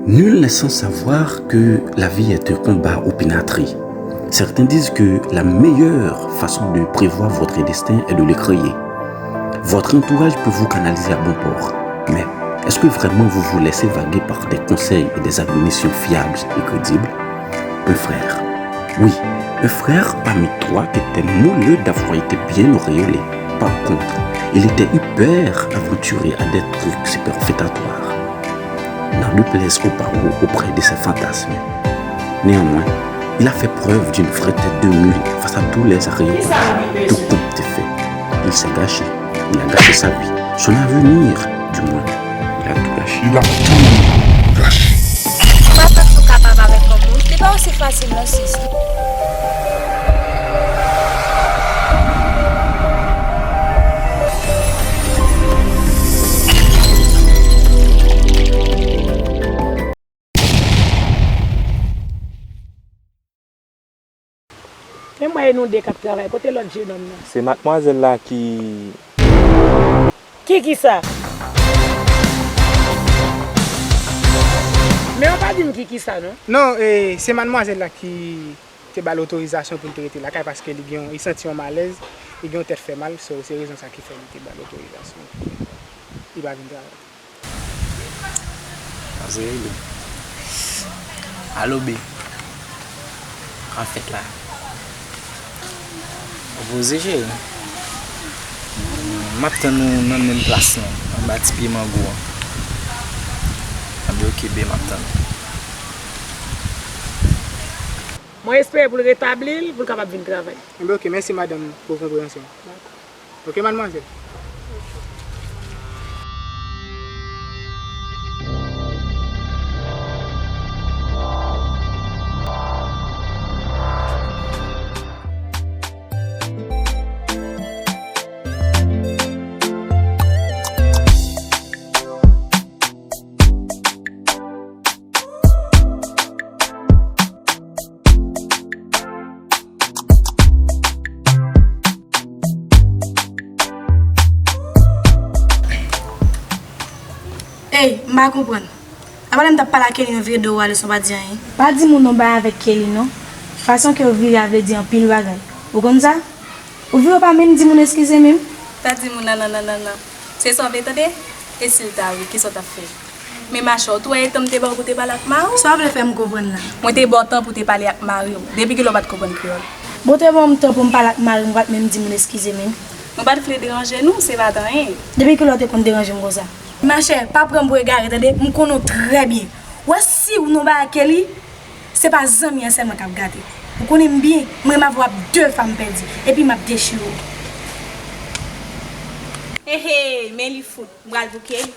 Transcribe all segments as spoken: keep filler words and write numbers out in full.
Nul n'est sans savoir que la vie est un combat opinâtré. Certains disent que la meilleure façon de prévoir votre destin est de le créer. Votre entourage peut vous canaliser à bon port, mais est-ce que vraiment vous vous laissez vaguer par des conseils et des admonitions fiables et crédibles? Un frère. Oui, un frère parmi trois qui était moelleux d'avoir été bien auréolé. Par contre, il était hyper aventuré à des trucs superfétatoires. N'en déplaise aux barreaux auprès de ses fantasmes. Néanmoins, il a fait preuve d'une vraie tête de mule face à tous les aréoles. Tout compte fait, il s'est gâché. Il a gâché sa vie, son avenir, du moins. Il a tout gâché. Il a tout gâché. Ou pa santi w kapab avèk yon moun? Li pa osi fasil non sis. Men m wè e nou de k ap travay. Kote lòt jenòm nan? Se madmwazèl la ki... Ki kisa? Men w pa di m ki kisa non. Non, e, se madmwazèl la ki te ba l otorizasyon pou l te rete lakay paske li gen yon, li santi yon malèz, li gen yon tèt fè mal, so se rezon sa ki fè li te ba l otorizasyon pou li pa vin travay. Sa se rele. Alo, be. Sa k ap fèt la? Ou poze, cheri? M ap tann ou nan menm plas lan, anba ti pye mango an. Anben, oke, be, m ap tann ou. Mwen espere pou l retabli l, pou l kapab vin travay. Enben, oke, mèsi, madanm, pou konpreyansyon. Dakò. Oke, madmwazèl. Ey, m pa konprann. Apa lè m t ap pale ak Kelly nan vire do w ale san w pa di anyen? Pa di moun yon bagay avèk Kelly non. Fason ke w vire a vle di anpil bagay. Ou konn sa? Ou vire w pa menm di moun eskize menm? Pa di moun nan, nan, nan, nan, nan. Se sa w vle tande? E si l ta wi, kisa w t ap fè? Men machè, w tou wè e tan m te ba w pou te pale ak mari w? Sa w vle fè m konprann la? Mwen te ba w tan pou te pale ak mari w. Depi kilè w pa t konprann kreyòl? Bon, w te ban m tan pou m pale ak mari m, ou pa t menm di moun eskize menm. Mwen pa t vle deranje nou, se pa t anyen. Depi kilè w te konn deranje m konsa? Machè, pa pran m pou egare, tande? M konnen w trè byen. W wè si w nan bagay ak Kelly, se pa zanmi an sèlman k ap gate. Ou konnen m byen, m renmen avè w ap de fwa m pèdi, epi m ap dechire w. Hehe, men li fout, m pral bouke li.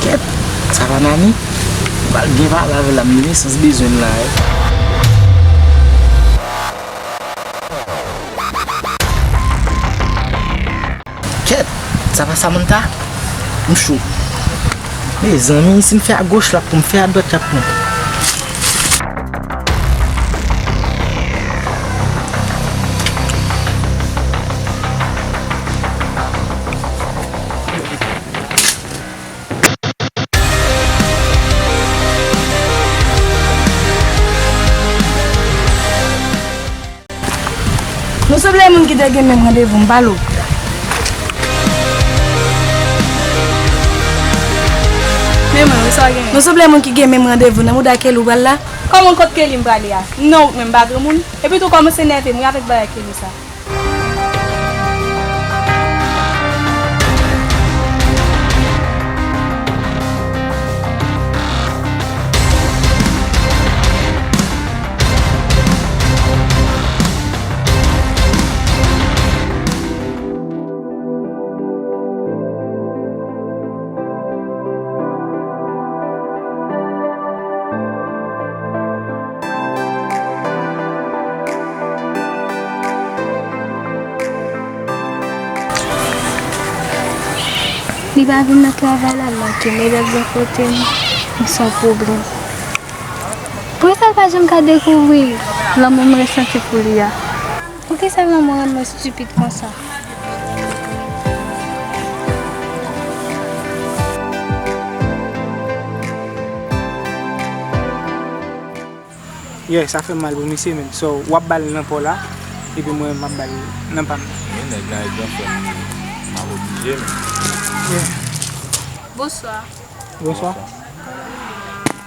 Kèt, sa pa Nani? M pral byen pale avè l la, m gen nesans bezwen l la wi. Kèt, sa pa Samantha? M cho. Mezanmi, si m fè agoch l ap pran, m fè adwat l ap pran. Nou sanble moun ki te gen menm randevou, m pale w. Men mwen, wi, sa w gen? Nou sanble moun ki gen menm randevou nan mouda Kelly ou pral la. Kòman kot Kelly m prale a? Non, ou menm pa granmoun. Epi tou kòmanse nève m wi avèk bagay Kelly sa. Li pa vin nan travay la, l manke m, e lè l vin kote m, m se yon pwoblèm. Poukisa l pa janm ka dekouvri lanmou m resanti pou li a? Poukisa lanmou rann mwen estipid konsa? Yeah, sa fè m mal pou misye menm. So, w ap ba l nan pa w la, epi mwen, m ap ba l nan pa m. Men nèg la, e gran frè m, m ap oblije, men. Yeah. Bonswa. Bonswa. Bonswa.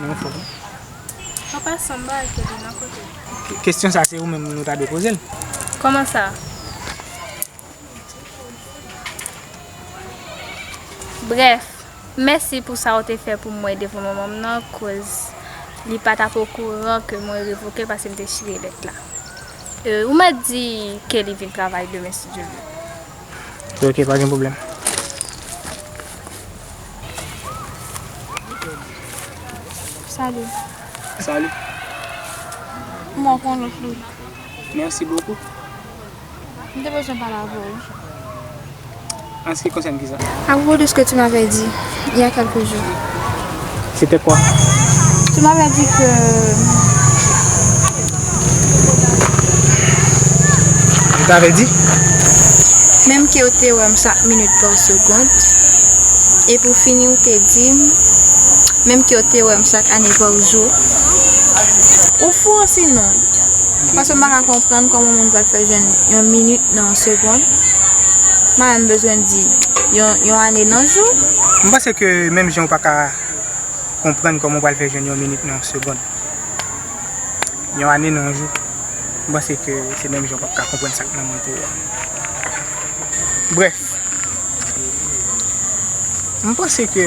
Nou fò. An pasan, m ba Kelly nan kote. Kesyon sa, se ou menm nou ta dwe poze l. Kòman sa? Brèf, mèsi pou sa w te fè pou mwen devan manman m nan, koz li pa t ap okouran ke mwen revoke l paske m te chire lèt la. E, ou mèt di Kelly vin travay demen si Dye vle. Ok, pa gen pwoblèm. Salut. Salut. Mwen konn ou. Merci beaucoup. M te bezwen pale avè w. En ce qui concerne qui ça? À propos de ce que tu m'avais dit il y a quelques jours. C'était quoi? Tu m'avais dit que. Je t'avais dit? Menm ke w te wè m chak minit pa segond. E pou fini, w te di m, menm ke w te wè m chak ane pa jou. Ou fou osinon? Paske m pa ka konprann kòman moun pral fè jwenn yon minit nan yon segond. M pa menm bezwen di yon, yon ane nan jou. M panse ke menm jan w pa ka konprann kòman w pral fè jwenn yon minit nan yon segond, yon ane nan yon jou, m panse ke se menm jan w p ap ka konprann sa k nan mwen pou ou a. Brèf, m panse ke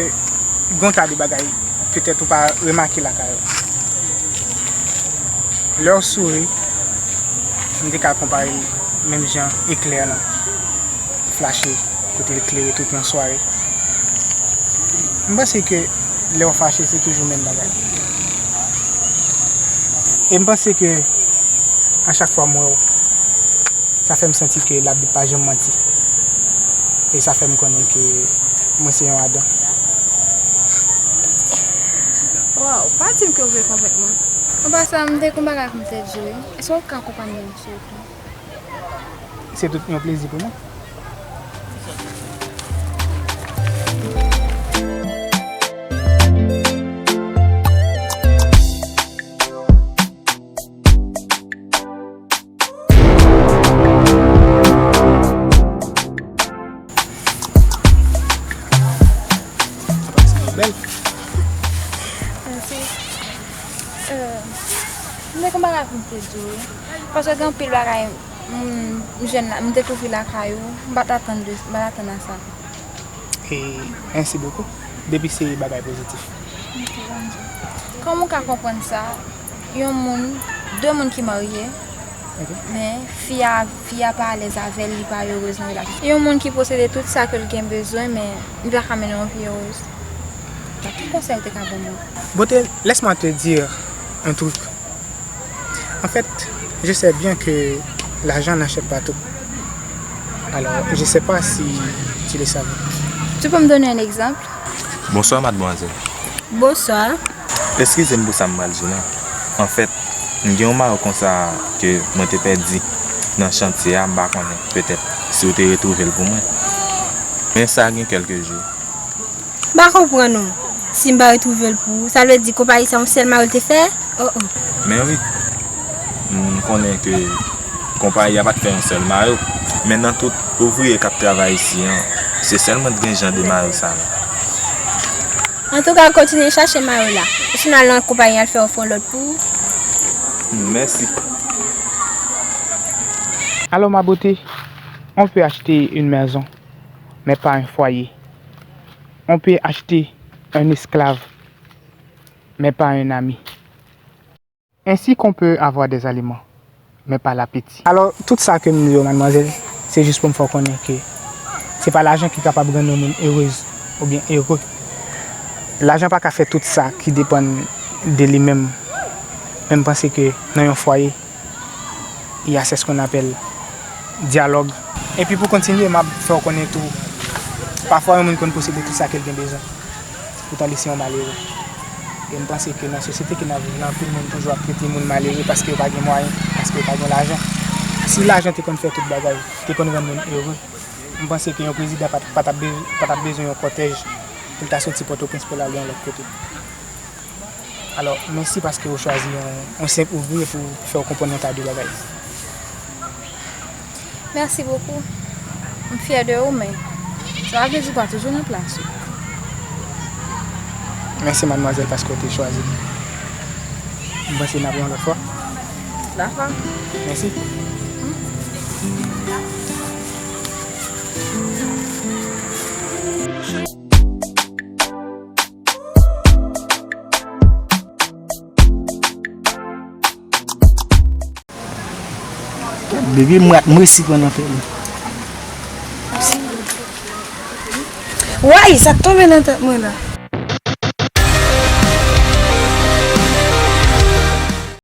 gen yon ta de bagay petèt ou pa remake lakay ou. Lè w souri, m te ka konpare l menm jan eklè lan flache kote l klere tout yon sware. M panse ke lè w fache, se toujou menm bagay. E m panse ke a chak fwa m wè w, sa fè m santi ke Labib pa janm manti. E sa fè m konnen ke mwen se yon Adan. Waw, pa di m ke w vle konvenk mwen. An pasan, m te gon bagay pou m te di w, wi. Èske w ka akonpanye m, silvouplè? Se tout yon plezi pou mwen. Bèl. Mèsi. Euh, m te gon bagay pou m te di w, wi. Paske gen anpil bagay, m, m jwenn la, m dekouvri lakay ou, m pa t atann de, m pa t atann a sa. E, merci beaucoup. Depi se bagay pozitif. Ok, bondye. Kòman w ka konprann sa? Yon moun, de moun ki marye, ok, men fi a, fi a pa alèz avè l, li pa erez nan relasyon. Yon moun ki posede tout sa ke l gen bezwen, men li pa ka mennen yon vi erez. Ki konsèy ou te ka ban mwen? Beauté, laisse-moi te dire un truc. En fait, je sais bien que l'argent n'achète pas tout. Alors, je sais pas si tu le savais. Tu peux me donner un exemple? Bonswa, madmwazèl. Bonswa. Eskize m pou sa m pral di w la. Anfèt, m gen yon mari konsa ke mwen te pèdi nan chantye a, m pa konnen, petèt, si w te retwouve l pou mwen. Men sa gen kèlke jou. M pa konprann ou. Si m pa retwouve l pou ou, sa vle di konpayi sa yon sèl mari l te fè? Oh, oh. Men wi, m konnen ke konpayi a pa t fè yon sèl mayo, men nan tout ouvriye k ap travay isi an, se sèl mwen t gen jan de mayo sa la. Antouka, kontinye chache mayo la. Ou sinon al nan konpayi an, al fè yon fon lòt pou ou. Mèsi. Alors, ma beauté, on peut acheter une maison, mais pas un foyer. On peut acheter un esclave, mais pas un ami. Ainsi qu'on peut avoir des aliments, mais pas l'appétit. Alò, tout sa ke m di w, madmwazèl, se jis pou m fè w konnen ke se pa lajan ki kapab rann yon moun erez oubyen ere. Lajan pa ka fè tout sa ki depann de li menm. Men m panse ke nan yon fwaye, il y a, c'est ce qu'on appelle dialogue. Epi pou kontinye, m ap fè w konnen tou, Pafwa, yon moun konn posede tout sa ke l gen bezwen. Poutan, li se yon malere. E m panse ke nan sosyete ke n ap viv la, anpil moun toujou ap trete moun malere paske yo pa gen mwayen, paske yo pa gen lajan. Si lajan te konn fè tout bagay, te konn rann moun ere, m panse ke yon prezidan pa t, pa t ap be-, pa t ap bezwen yon kòtèj pou l ta soti Pòtoprens pou l ale yon lòt kote. Alò, mèsi paske ou chwazi yon, yon senp ouvriye pou fè w konprann yon ta de bagay. Merci beaucoup. M fyè de ou, men sa pa vle di w pa toujou nan plas ou. Mèsi, madmwazèl, paske w te chwazi m. M panse n ap wè yon lòt fwa. Dakò. Mèsi. Baby, m rat, m resi pran nan pèlen. Way, sa k tonbe nan tèt mwen la.